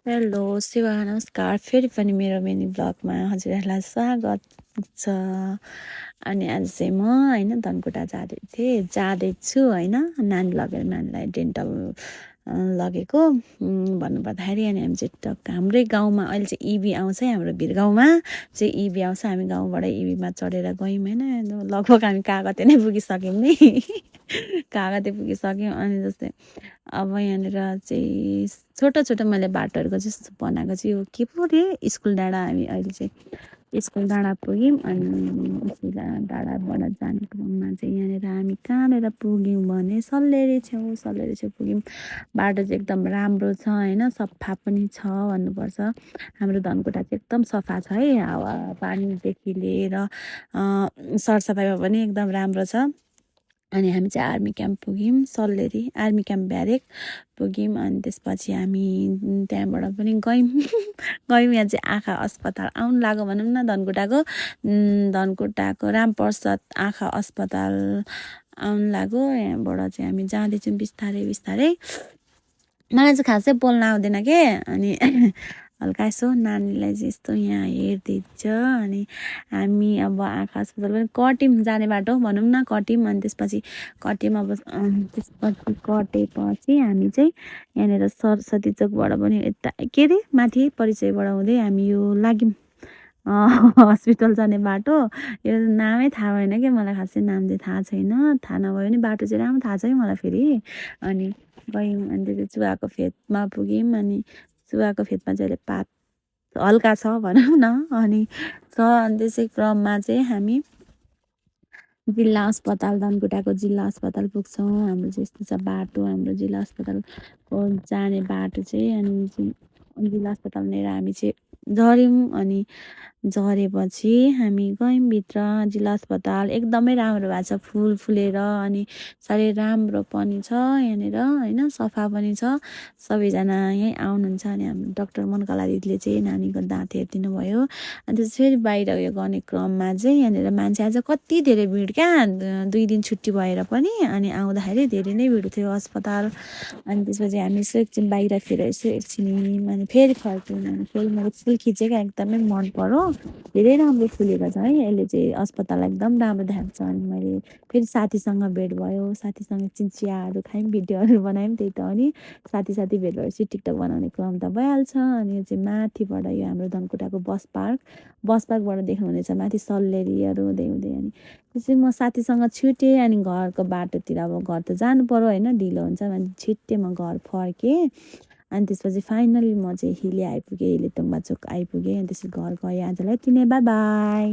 Hello Shiva नमस्कार फेरि पनि मेरो मिनी ब्लगमा हजुरहरूलाई स्वागत छ। अनि आज चाहिँ म होइन धनकुटा जाँदैछु होइन नानी लगेर नानीलाई डेन्टल लगेको भन्नुपर्दाखेरि अनि हामी चाहिँ हाम्रै गाउँमा अहिले चाहिँ इभी आउँछ है। हाम्रो भिरगाउँमा चाहिँ इभी आउँछ, हामी गाउँबाट इभीमा चढेर गयौँ होइन। लगभग हामी कागते नै पुगिसक्यौँ नि कागते पुगिसक्यौँ। अनि जस्तै अब यहाँनिर चाहिँ छोटो छोटो मैले बाटोहरूको चाहिँ बनाएको चाहिँ यो के पो रे स्कुल डाँडा। हामी अहिले चाहिँ स्कुल डाँडा पुग्यौँ। अनि स्कुल डाँडाबाट जाने क्रममा चाहिँ यहाँनिर हामी कहाँनिर पुग्यौँ भने सल्लेरी छेउ पुग्यौँ। बाटो चाहिँ एकदम राम्रो छ होइन, सफा पनि छ भन्नुपर्छ। हाम्रो धनकुटा चाहिँ एकदम सफा छ है, हावा पानीदेखि लिएर सरसफाइमा पनि एकदम राम्रो छ। अनि हामी चाहिँ आर्मी क्याम्प पुग्यौँ, सल्लेरी आर्मी क्याम्प ब्यारेक पुग्यौँ। अनि त्यसपछि हामी त्यहाँबाट पनि गयौँ यहाँ चाहिँ आँखा अस्पताल आउनु लाग्यो भनौँ न। धनकुटाको रामप्रसाद आँखा अस्पताल आउनु लाग्यो। यहाँबाट चाहिँ हामी जाँदैछौँ बिस्तारै बिस्तारै। मलाई चाहिँ खासै बोल्न आउँदैन के, अनि हल्का यसो नानीलाई चाहिँ यस्तो यहाँ हेरिदिन्छ। अनि हामी अब आँखा अस्पताल पनि कटिम जाने बाटो भनौँ न, कटिम। अनि त्यसपछि कटिम अब त्यसपछि कटेपछि हामी चाहिँ यहाँनिर सरस्वती चोकबाट पनि यता के अरे माथि परिचयबाट हुँदै हामी यो लाग्यौँ हस्पिटल जाने बाटो। यो नामै थाहा भएन कि मलाई, खासै नाम चाहिँ थाहा छैन। थाहा नभए पनि बाटो चाहिँ राम्रो थाहा छ है मलाई फेरि। अनि गयौँ अनि त्यो चाहिँ चुवाको फेदमा पुग्यौँ। अनि चुवाको फेदमा चाहिँ अहिले पात हल्का छ भनौँ न। अनि त्यसै क्रममा चाहिँ हामी जिल्ला अस्पताल धनकुटाको जिल्ला अस्पताल पुग्छौँ। हाम्रो चाहिँ यस्तो छ बाटो, हाम्रो जिल्ला अस्पतालको जाने बाटो चाहिँ। अनि जिल्ला अस्पतालनिर हामी चाहिँ झऱ्यौँ। अनि झरेपछि हामी गयौँ भित्र। जिल्ला अस्पताल एकदमै राम्रो भएको छ, फुल फुलेर। अनि साह्रै राम्रो पनि छ यहाँनिर होइन, सफा पनि छ। सबैजना यहीँ आउनुहुन्छ। अनि हाम्रो डाक्टर मनकला दिदीले चाहिँ नानीको दाँत हेरिदिनु भयो। अनि त्यो फेरि बाहिर उयो गर्ने क्रममा चाहिँ यहाँनिर मान्छे आज कति धेरै भिड क्या, 2 दिन छुट्टी भएर पनि। अनि आउँदाखेरि धेरै नै भिड थियो अस्पताल। अनि त्यसपछि हामी यसो एकछिन बाहिर फेर यसो एकछिन हिँड्यौँ। अनि फेरि फर्क्यौँ। अनि फेरि मैले फुल खिचेको एकदमै मन पर्यो, धेरै राम्रो फुलेको छ है। यसले चाहिँ अस्पताल एकदम राम्रो देखाएको छ। अनि मैले फेरि साथीसँग भेट भयो, साथीसँग एकछिन चियाहरू खायौँ, भिडियोहरू बनायौँ। त्यही त हो नि, साथी भेट भएपछि टिकटक बनाउने क्रम त भइहाल्छ। अनि यो चाहिँ माथिबाट यो हाम्रो धनकुटाको बस पार्कबाट देख्नुहुनेछ माथि सल्लेरीहरू हुँदै हुँदै। अनि त्यसपछि म साथीसँग छुटेँ। अनि घरको बाटोतिर अब घर त जानु पर्यो होइन, ढिलो हुन्छ। अनि छिट्टै म घर फर्केँ। अनि त्यसपछि फाइनली म चाहिँ हिले आइपुगेँ, हिले तोङ्बा चोक आइपुगेँ। अनि त्यसपछि घर गएँ आजलाई यति नै, बाई बाई।